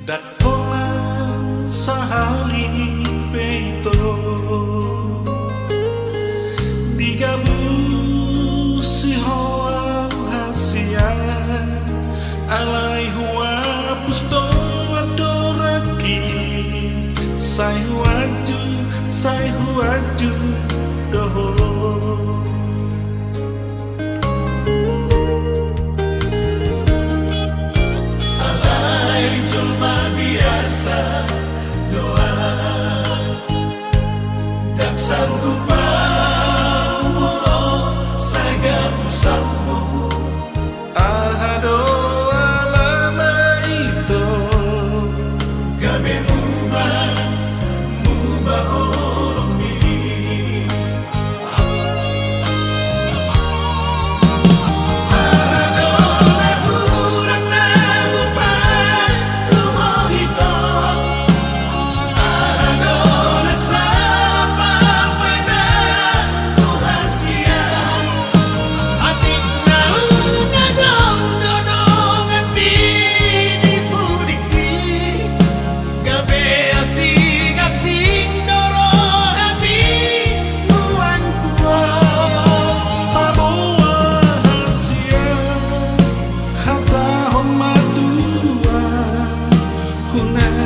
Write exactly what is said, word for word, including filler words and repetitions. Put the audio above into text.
Ndang pola sahali pe ito digabusi ho au hasian, alai huapus do andorangki, sai huanju, sai huanju do ho. Alai jolma biasa do au, ndang sanggup au molo sai gabusanmu. Aha do alana ito? Gabe muba, muba holongmi. Gabe asing-asing do rohami nuaeng tuak. Paboa hasian, hatahon ma tuak, unang